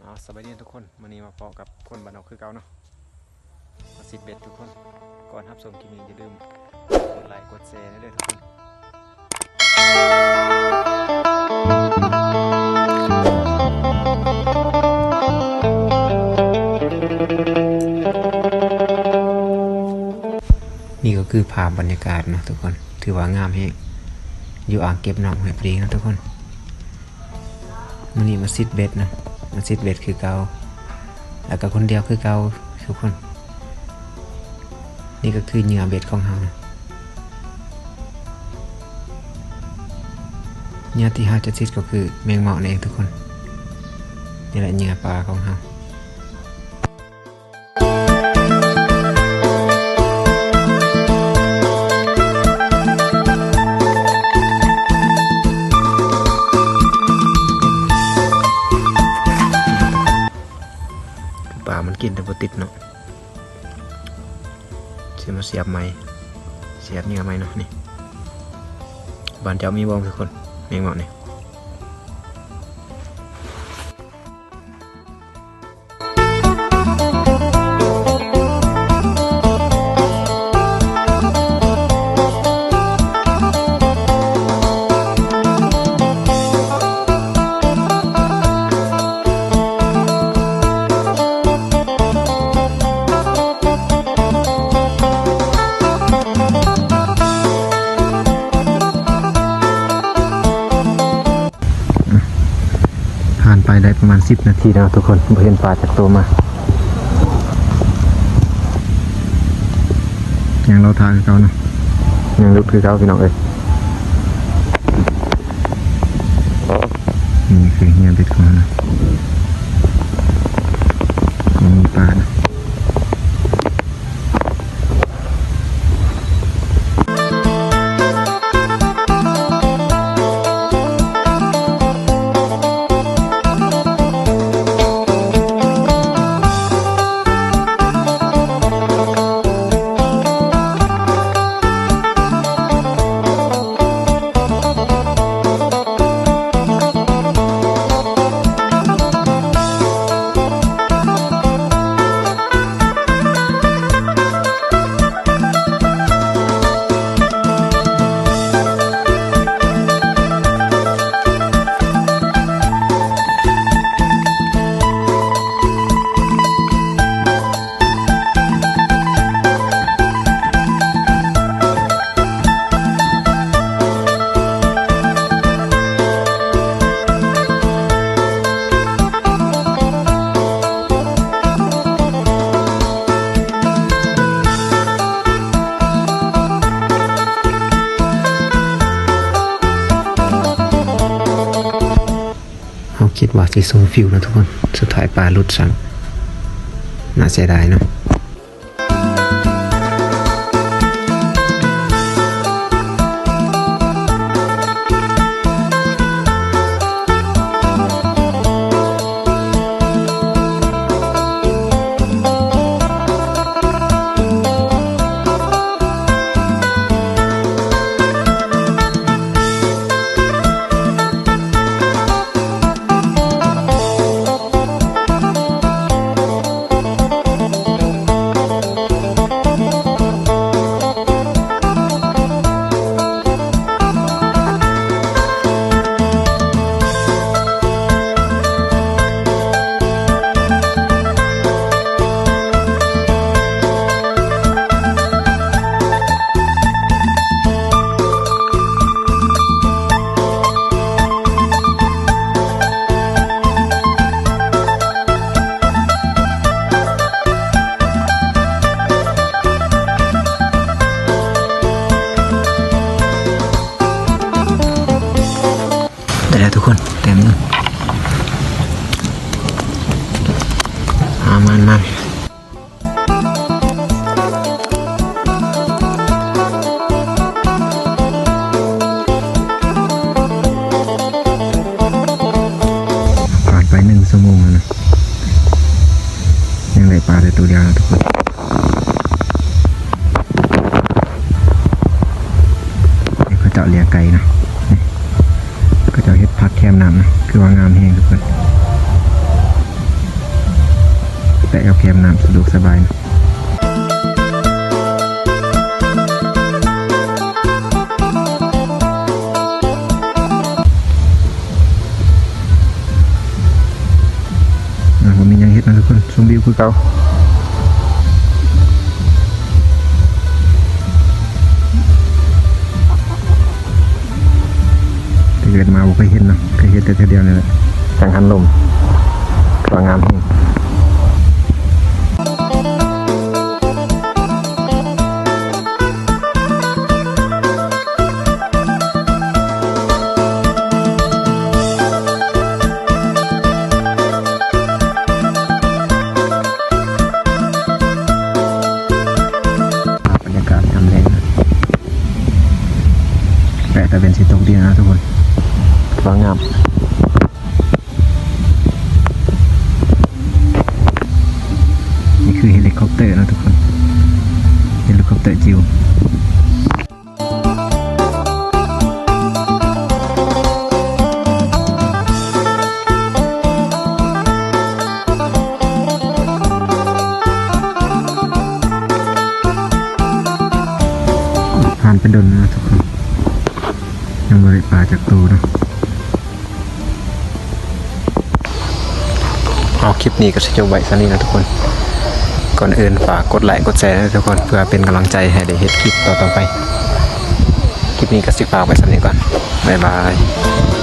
ເອົາ ສະບາຍດີທຸກຄົນ, ມື້ນີ້ມາພໍ້ກັບຄົນບ້ານນອກຄືເກົ່າເນາະ ມາຊິດເບັດທຸກຄົນ. ກ່ອນຮັບຊົມຄລິບນີ້ ຢ່າລືມກົດໄລກົດແຊແດ່ເດີທຸກຄົນ. ນີ້ກໍຄືພາບບັນຍາກາດເນາະທຸກຄົນ, ຖືວ່າງາມແຮງ ຢູ່ອ່າງເກັບນ້ຳຫ້ວຍພລີເນາະທຸກຄົນ. ມື້ນີ້ມາຊິດເບັດນະ, ມາຊິດເບັດຄືເກົ່າ ແລ້ວກໍຄົນດຽວຄືເກົ່າທຸກຄົນ. ນີ້ກໍຄືເຫຍື່ອເບັດຂອງເຮົານະ, ເຫຍື່ອທີ່ເຮົາຈະຊິດກໍຄືແມງເໝາະນັ້ນເອງທຸກຄົນ. ນີ້ແຫຼະເຫຍື່ອປາຂອງເຮົາ. ປາມັນກິນແຕ່ບໍ່ຕິດເນາະ, ຊິມາສຽບໃໝ່, ສຽບເຫຍື່ອໃໝ່ເນາະ. ນີ້ ບ້ານເຈົ້າມີບໍ່ທຸກຄົນ ແມງເໝາະນີ້? ຜ່ານໄປໄດ້ປະມານສິບນາທີແລ້ວທຸກຄົນ, ບໍ່ເຫັນປາຈັກໂຕມາ. ຍັງລໍຖ້າຄືເກົ່າເນາະ, ຍັງຫຼຸດຄືເກົ່າພີ່ນ້ອງເອີຍ. ນີ້ຄືເຫຍື່ອເບັດຂອງເຮົານະ, ບໍ່ມີປານະ. ເຮົາຄິດວ່າຊິໂຊຟິວນະທຸກຄົນ, ສຸດທ້າຍປາຫຼຸດຊ້ຳ, ໜ້າເສຍດາຍເນາະ. ໄດ້ແລ້ວທຸກຄົນ, ແຕ້ມໜຶ່ງ. ມາ ມາ ມາ. ຜ່ານໄປໜຶ່ງຊົ່ວໂມງແລ້ວນະ, ຍັງໄດ້ປາແຕ່ໂຕດຽວນະທຸກຄົນ. ນີ້ເຂົາເຈົ້າລ້ຽງໄກ່ນະ, ນີ້ເຂົາເຈົ້າເຮັດຜັກແຄມນ້ຳນະ, ຄືວ່າງາມແຮງທຸກຄົນ. ກັບແຄມນ້ຳສະດວກສະບາຍ. ອ່າ ບໍ່ມີຫຍັງເຮັດນະທຸກຄົນ, ຊົມວິວຄືເກົ່າ. ແຕ່ເກີດມາບໍ່ເຄີຍເຫັນເນາະ, ເຄີຍເຫັນແຕ່ເທື່ອດຽວນີ້ແຫຼະ. ກັງຫັນລົມ ວ່າງາມແຮງ. ບັນຍາກາດຍາມແລງນະ, ໃກ້ຕາເວັນຊິຕົກດິນນະທຸກຄົນ, ສວຍງາມ. ນີ້ຄືເຮລິຄອບເຕີນະທຸກຄົນ, ເຮລິຄອບເຕີຈິວ. ຜ່ານໄປດົນແລ້ວນະທຸກຄົນ, ຍັງບໍ່ໄດ້ປາຈັກໂຕເນາະ. ເອົາ ຄລິບນີ້ກໍຊິຈົບໄວ້ສ່ຳນີ້ນະທຸກຄົນ. ກ່ອນອື່ນຝາກກົດໄລກົດແຊເດີທຸກຄົນ, ເພື່ອເປັນກຳລັງໃຈໃຫ້ໄດ້ເຮັດຄລິບຕໍ່ໆໄປ. ຄລິບນີ້ກໍຊິຝາກໄວ້ສ່ຳນີ້ກ່ອນ. ບາຍບາຍ.